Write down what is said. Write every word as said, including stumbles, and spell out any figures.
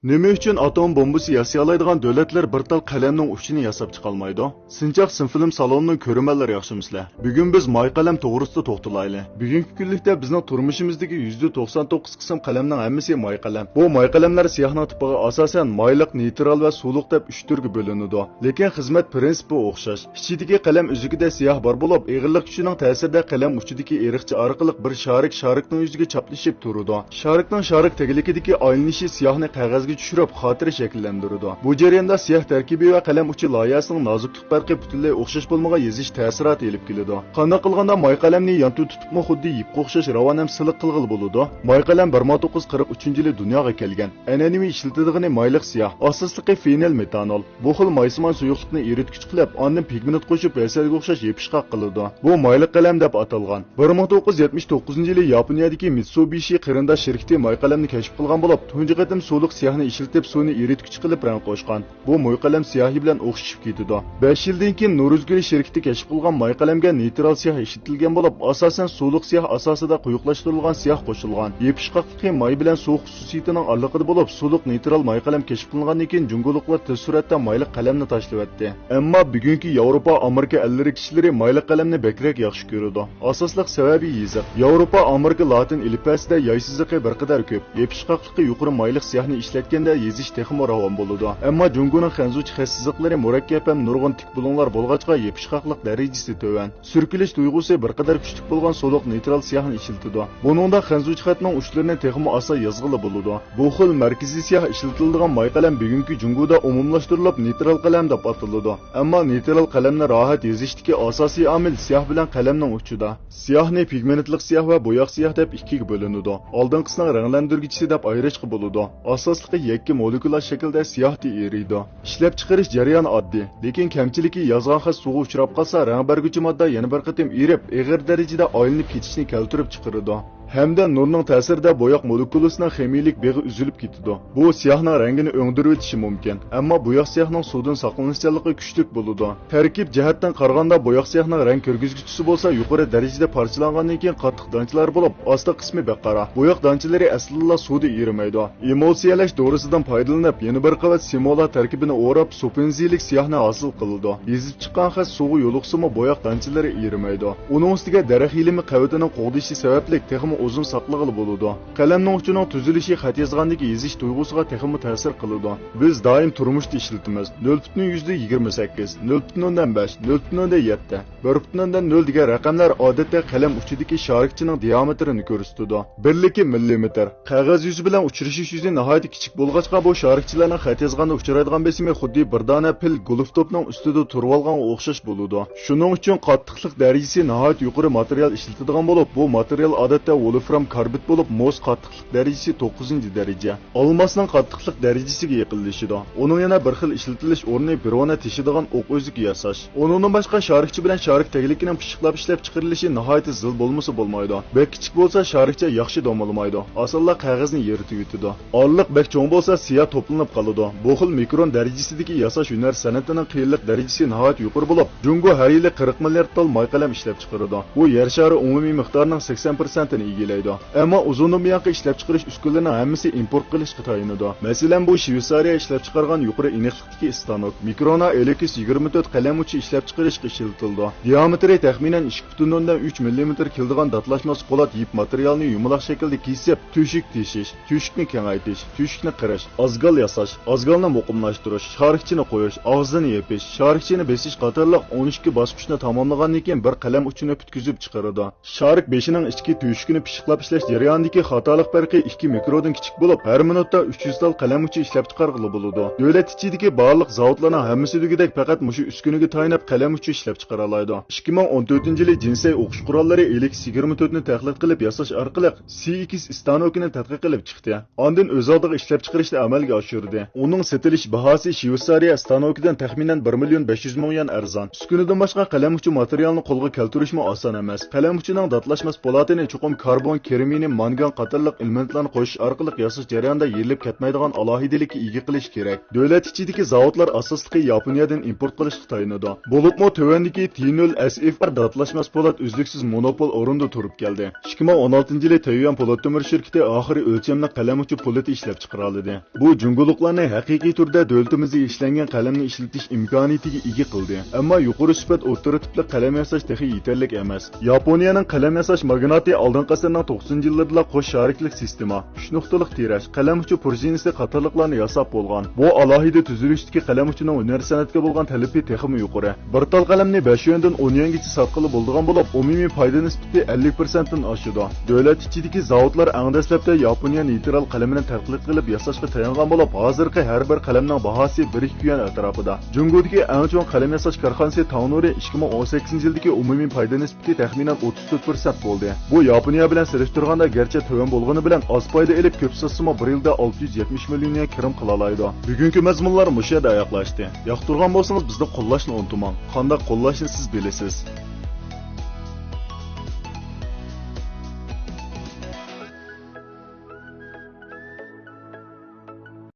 نېمە ئۈچۈن ئاتوم بومبىسى ياسىيالايدىغان دۆلەتلەر بىر تال قەلەمنىڭ ئۇچىنى ياساپ چىقالمايدۇ؟ سىنچاق سىنفىلىم سالونىنىڭ كۆرۈرمەنلىرى ياخشىمۇسىلەر؟ بۈگۈن بىز ماي قەلەم توغرىسىدا توختىلايلى. بۈگۈنكى كۈنلۈكتە بىزنىڭ تۇرمۇشىمىزدىكى يۈزدە توقسان توققۇز قىسىم قەلەمنىڭ ھەممىسى ماي قەلەم. بۇ ماي قەلەملەر سىياھنىڭ تىپىغا ئاساسەن مايلىق، نېيترال ۋە سۇلۇق دەپ ئۈچ تۈرگە بۆلۈنىدۇ. لېكىن خىزمەت پىرىنسىپى ئوخشاش. ئىچىدىكى قەلەم ئۈزۈكىدە سىياھ بار بولۇپ، ئېغىرلىق كۈچىنىڭ تەسىرىدە قەلەم ئۇچىدىكى ئېرىقچە ئارقىلىق بىر شارىك شارىكنىڭ يۈزىگە چاپلىشىپ تۇرىدۇ. شارىكنىڭ شارىك تەگلىكىدىكى ئايلىنىشى سىياھنى قەغەزگە چۈشۈرۈپ، خاتىرە شەكىللەندۈرىدۇ. بۇ جەرياندا سىياھ تەركىبى ۋە قەلەم ئۇچى لايىھەسىنىڭ نازۇكلۇق پەرقى پۈتۈنلەي ئوخشاش بولمىغان يېزىش تەسىراتى ئېلىپ كېلىدۇ. قانداق قىلغاندا ماي قەلەمنى يانتۇ تۇتۇپمۇ خۇددى يىپقا ئوخشاش راۋان ھەم سىلىق قىلغىلى بولىدۇ؟ ماي قەلەم بىر مىڭ توققۇز يۈز قىرىق ئۈچىنچى يىلى دۇنياغا كەلگەن. ئەنئەنىۋى ئىشلىتىدىغىنى مايلىق سىياھ، ئاساسلىقى فېنىل مېتانول. بۇ خىل مايسىمان سۇيۇقلۇقنى ئېرىتكۈچ قىلىپ، ئاندىن پىگمېنت قوشۇپ، ھەسەلگە ئوخشاش يېپىشقاق قىلىدۇ. بۇ مايلىق قەلەم دەپ ئاتالغان. بىر مىڭ توققۇز يۈز يەتمىش توققۇزىنچى يىلى ياپونىيەدىكى مىتسۇبىشى قېرىنداش شىركىتى ماي قەلەمنى كەشىپ قىلغان بولۇپ، تۇنجى قېتىم سۇلۇق سىياھنى ئىشلىتىپ، سۇنى ئېرىتكۈچ قىلىپ رەڭ قوشقان. بۇ ماي قەلەم سىياھى بىلەن ئوخشىشىپ كېتىدۇ. بەش يىلدىن كېيىن نورۇزگۈلى شىركىتى كەشىپ قىلغان ماي قەلەمگە نېيترال سىياھ ئىشلىتىلگەن بولۇپ، ئاساسەن سۇلۇق سىياھ ئاساسىدا قويۇقلاشتۇرۇلغان سىياھ قوشۇلغان. يېپىشقاقلىقى ماي بىلەن سۇ خۇسۇسىيىتىنىڭ ئارىلىقىدا بولۇپ، سۇلۇق نېيترال ماي قەلەم كەشىپ قىلىنغاندىن كېيىن جۇڭگولۇقلار تېز سۈرئەتتە مايلىق قەلەمنى تاشلىۋەتتى. ئەمما بۈگۈنكى ياۋروپا، ئامېرىكا ئەللىرى كىشىلىرى مايلىق قەلەمنى بەكرەك ياخشى كۆرىدۇ. ئاساسلىق سەۋەبى يېزىق. ياۋروپا، ئامېرىكا لاتىن ئېلىپبەسىدە ياي سىزىقى بىر قەدەر كۆپ. يېپىشقاقلىقى يۇقىرى مايلىق سىياھنى ئىشلەتكەندە يېزىش تېخىمۇ راۋان بولىدۇ. ئەمما جۇڭگونىڭ خەنزۇچە خەت سىزىقلىرى مۇرەككەپ ھەم نۇرغۇن تىك بۇلۇڭلار بولغاچقا، يېپىشقاقلىق دەرىجىسى تۆۋەن. سۈركىلىش تۇيغۇسى بىر قەدەر كۈچلۈك بولغان سۇلۇق نېيترال سىياھنى ئىشلىتىدۇ. بۇنىڭدا خەنزۇچە خەتنىڭ ئۇچلىرىنى تېخىمۇ ئاسان يازغىلى بولىدۇ. بۇ خىل مەركىزىي سىياھ ئىشلىتىلىدىغان ماي قەلەم بۈگۈنكى جۇڭگودا ئومۇملاشتۇرۇلۇپ نېيترال قەلەم دەپ ئاتىلىدۇ. ئەمما نېيترال قەلەمنى راھەت يېزىشتىكى ئاساسىي ئامىل سىياھ بىلەن قەلەمنىڭ ئۇچىدا. سىياھنى پىگمېنتلىق سىياھ ۋە بوياق سىياھ دەپ ئىككىگە بۆلۈنىدۇ. ئالدىنقىسىنىڭ رەڭلەندۈرگۈچىسى دەپ ئايرىشقا بولىدۇ. ئاساسلىقى يەككە مولېكۇلار شەكلىدە سىياھتا ئېرىيدۇ. ئىشلەپچىقىرىش جەريانى ئاددىي، لېكىن كەمچىلىكى يازغان خەت سۇغا ئۇچراپ قالسا، رەڭ بەرگۈچى ماددا يەنە بىر قېتىم ئېرىپ، ئېغىر دەرىجىدە ئايلىنىپ كېتىشنى كەلتۈرۈپ چىقىرىدۇ. ھەمدە نۇرنىڭ تەسىرىدە بوياق مولېكۇلىسىنىڭ خىمىيىلىك بېغى ئۈزۈلۈپ كېتىدۇ. بۇ سىياھنىڭ رەڭگىنى ئۆڭدۈرۈۋېتىشى مۇمكىن، ئەمما بوياق سىياھنىڭ سۇدىن ساقلىنىشچانلىقى كۈچلۈك بولىدۇ. تەركىب جەھەتتىن قارىغاندا، بوياق سىياھنىڭ رەڭ كۆرگۈزگۈچىسى بولسا يۇقىرى دەرىجىدە پارچىلانغاندىن كېيىن قاتتىق دانچىلار بولۇپ، ئاستا قىسمى بەك قارا. بوياق دانچىلىرى ئەسلىدىلا سۇدا ئېرىمەيدۇ. ئېمۇلسىيەلەش دورىسىدىن پايدىلىنىپ، يەنە بىر قەۋەت سېمولا تەركىبىنى ئوراپ، سۇپىنزىلىك سىياھنى ھاسىل قىلىدۇ. يېزىپ چىققان خەت سۇغا يولۇقسىمۇ، بوياق دانچىلىرى ئېرىمەيدۇ. ئۇنىڭ ئۈستىگە دەرەخ يېلىمى قەۋىتىنىڭ قوغدىشى سەۋەبلىك تېخىمۇ ئۇزۇن ساقلىغىلى بولىدۇ. قەلەمنىڭ ئۇچىنىڭ تۈزۈلۈشى خەت يازغاندىكى يېزىش تۇيغۇسىغا تېخىمۇ تەسىر قىلىدۇ. بىز دائىم تۇرمۇشتا ئىشلىتىمىز. نۆل پۈتۈن يۈزدە يىگىرمە سەككىز، نۆل پۈتۈن ئوندىن بەش، نۆل پۈتۈن ئوندىن يەتتە، بىر پۈتۈن ئوندىن نۆل دېگەن رەقەملەر ئادەتتە قەلەم ئۇچىدىكى شارىكچىنىڭ دىئامېتىرىنى كۆرسىتىدۇ. بىرلىكى مىللىمېتىر. قەغەز يۈزى بىلەن ئۇچرىشىش يۈزى ناھايىتى كىچىك بولغاچقا، بۇ شارىكچىلارنىڭ خەت يازغاندا ئۇچرايدىغان بېسىمى خۇددى بىر دانە پىل گولف توپنىڭ ئۈستىدە تۇرۇۋالغانغا ئوخشاش بولىدۇ. شۇنىڭ ئۈچۈن قاتتىقلىق دەرىجىسى ناھايىتى يۇقىرى ماتېرىيال ئىشلىتىدىغان بولۇپ، بۇ ماتېرىيال ئادەتتە ۋولفرام كاربىد بولۇپ، مۇز قاتتىقلىق دەرىجىسى توققۇزىنچى دەرىجە. ئالماسنىڭ قاتتىقلىق دەرىجىسىگە يېقىنلىشىدۇ. ئۇنىڭ يەنە بىر خىل ئىشلىتىلىش ئورنى بىر ئونا تېشىدىغان ئوق ئۆزۈكى ياساش. ئۇنىڭدىن باشقا، شارىكچە بىلەن شارىك تەگلىكىنىڭ پىششىقلاپ ئىشلەپ چىقىرىلىشى ناھايىتى زىل بولمىسا بولمايدۇ. بەك كىچىك بولسا، شارىكچە ياخشى دومىلىمايدۇ. ئاسانلا قەغەزنى يىرتىۋېتىدۇ. ئارىلىق بەك چوڭ بولسا، سىيا توپلىنىپ قالىدۇ. بۇ خىل مىكرون دەرىجىسىدىكى ياساش ھۈنەر سەنئىتىنىڭ قىيىنلىق دەرىجىسى ناھايىتى يۇقىرى بولۇپ، جۇڭگو ھەر يىلى قىرىق مىليارد تال ماي قەلەم ئىشلەپ چىقىرىدۇ. بۇ يەر شارى ئومۇمىي مىقدارىنىڭ سەكسەن پىرسەنتىنى ئىگىلەيدۇ. ئەمما ئۇزۇندىن بۇيانقى ئىشلەپچىقىرىش ئۈسكۈنىلىرىنىڭ ھەممىسى ئىمپورت قىلىشقا تايىنىدۇ. مەسىلەن، بۇ شۋېتسارىيە ئىشلەپچىقارغان يۇقىرى ئېنىقلىقتىكى ئىستانوك. مىكرونا ئېلېكس يىگىرمە تۆت قەلەم ئۇچى ئىشلەپچىقىرىشقا ئىشلىتىلىدۇ. دىئامېتىرى تەخمىنەن ئىككى پۈتۈن ئوندىن ئۈچ مىللىمېتىر كېلىدىغان داتلاشماس پولات يىپ ماتېرىيالنى يۇمىلاق شەكىلدە كېسىپ، تۆشۈك تېشىش، تۆشۈكنى كېڭەيتىش، تۆشۈكنى قىرىش، ئازگال ياساش، ئازگالنى مۇقىملاشتۇرۇش، شارىكچىنى قويۇش، ئاغزىنى يېپىش، شارىكچىنى بېسىش قاتارلىق ئون ئىككى باسقۇچنى تاماملىغاندىن كېيىن بىر قەلەم ئۇچىنى پۈتكۈزۈپ چىقىرىدۇ. شارىك بېشىنىڭ ئىچكى تۆشۈكىنى پىششىقلاپ ئىشلەش جەريانىدىكى خاتالىق پەرقى ئىككى مىكرودىن كىچىك بولۇپ، ھەر مىنۇتتا ئۈچ يۈز تال قەلەم ئۇچى ئىشلەپچىقارغىلى بولىدۇ. دۆلەت ئىچىدىكى بارلىق زاۋۇتلارنىڭ ھەممىسى دېگۈدەك پەقەت مۇشۇ ئۈسكۈنىگە تايىنىپ قەلەم ئۇچى ئىشلەپچىقىرالايدۇ. ئىككى مىڭ ئون تۆتىنچى يىلى جىنسەي ئوقۇش قوراللىرى ئېلېكس يىگىرمە تۆتنى تەقلىد قىلىپ ياساش ئارقىلىق سى ئىكس ئىستانوكىنى تەتقىق قىلىپ چىقتى. ئاندىن ئۆز ئالدىغا ئىشلەپچىقىرىشنى ئەمەلگە ئاشۇردى. ئۇنىڭ سېتىلىش باھاسى شۋېتسارىيە ئىستانوكىدىن تەخمىنەن بىر مىليون بەش يۈز مىڭ يۈەن ئەرزان. ئۈسكۈنىدىن باشقا قەلەم ئۇچى ماتېرىيالىنى قولغا كەلتۈرۈشمۇ ئاسان ئەمەس. قەلەم ئۇچىنىڭ داتلاشماس پولاتىنى چوقۇم كار كاربون، كرېمنىي، مانگان قاتارلىق ئېلېمېنتلارنى قوشۇش ئارقىلىق ياساش جەريانىدا يېرىلىپ كەتمەيدىغان ئالاھىدىلىككە ئىگە قىلىش كېرەك. دۆلەت ئىچىدىكى زاۋۇتلار ئاساسلىقى ياپونىيەدىن ئىمپورت قىلىشقا تايىنىدۇ. بولۇپمۇ تۆۋەندىكى تى نۆل ئەس ئېف ئار داتلاشماس پولات ئۈزلۈكسىز مونوپول ئورنىدا تۇرۇپ كەلدى. ئىككى مىڭ ئون ئالتىنچى يىلى تەييۈەن پولات تۆمۈر شىركىتى ئاخىرى ئۆلچەملىك قەلەم ئۇچى پولىتى ئىشلەپ چىقىرالىدى. بۇ جۇڭگولۇقلارنى ھەقىقىي تۈردە دۆلىتىمىزدە ئىشلەنگەن قەلەمنى ئىشلىتىش ئىمكانىيىتىگە ئىگە قىلدى. ئەمما يۇقىرى سۈپەت ئوتتۇرا تىپلىق قەلەم ياساش تېخى يېتەرلىك ئەمەس. ياپونىيەنىڭ قەلەم ياساش ماگناتى ئالدىنقى ئەسىرنىڭ توقسىنىنچى يىللىرىدىلا قوش شارىكلىق سىستېما، ئۈچ نۇقتىلىق تىرەج، قەلەم ئۇچى پۇرژىنىسى قاتارلىقلارنى ياساپ بولغان. بۇ ئالاھىدە تۈزۈلۈشتىكى قەلەم ئۇچىنىڭ ھۈنەر سەنئەتكە بولغان تەلىپى تېخىمۇ يۇقىرى. بىر تال قەلەمنى بەش يۈەندىن ئون يۈەنگىچە ساتقىلى بولىدىغان بولۇپ، ئومۇمىي پايدا نىسبىتى ئەللىك پىرسەنتتىن ئاشىدۇ. دۆلەت ئىچىدىكى زاۋۇتلار ئەڭ دەسلەپتە ياپونىيە نېيترال قەلىمىنى تەتقىق قىلىپ ياساشقا تايانغان بولۇپ، ھازىرقى ھەر بىر قەلەمنىڭ باھاسى بىر ئىككى يۈەن ئەتراپىدا. جۇڭگودىكى ئەڭ چوڭ قەلەم ياساش كارخانىسى تاڭنۇرى ئىككى مىڭ ئون سەككىزىنچى يىلدىكى ئومۇمىي پايدا نىسبىتى تەخمىنەن ئوتتۇز تۆت پىرسەنت بولدى. بۇ ياپونىيە بىلەن سېلىشتۇرغاندا گەرچە تۆۋەن بولغىنى بىلەن، ئاز پايدا ئېلىپ، كۆپ ساتسىمۇ بىر يىلدا ئالتە يۈز يەتمىش مىليون يۈەن كىرىم قىلالايدۇ. بۈگۈنكى مەزمۇنلار مۇشۇ يەردە ئاياغلاشتى. ياقتۇرغان بولسىڭىز، بىزنى قوللاشنى ئۇنتۇماڭ. قانداق قوللاشنى سىز بىلىسىز.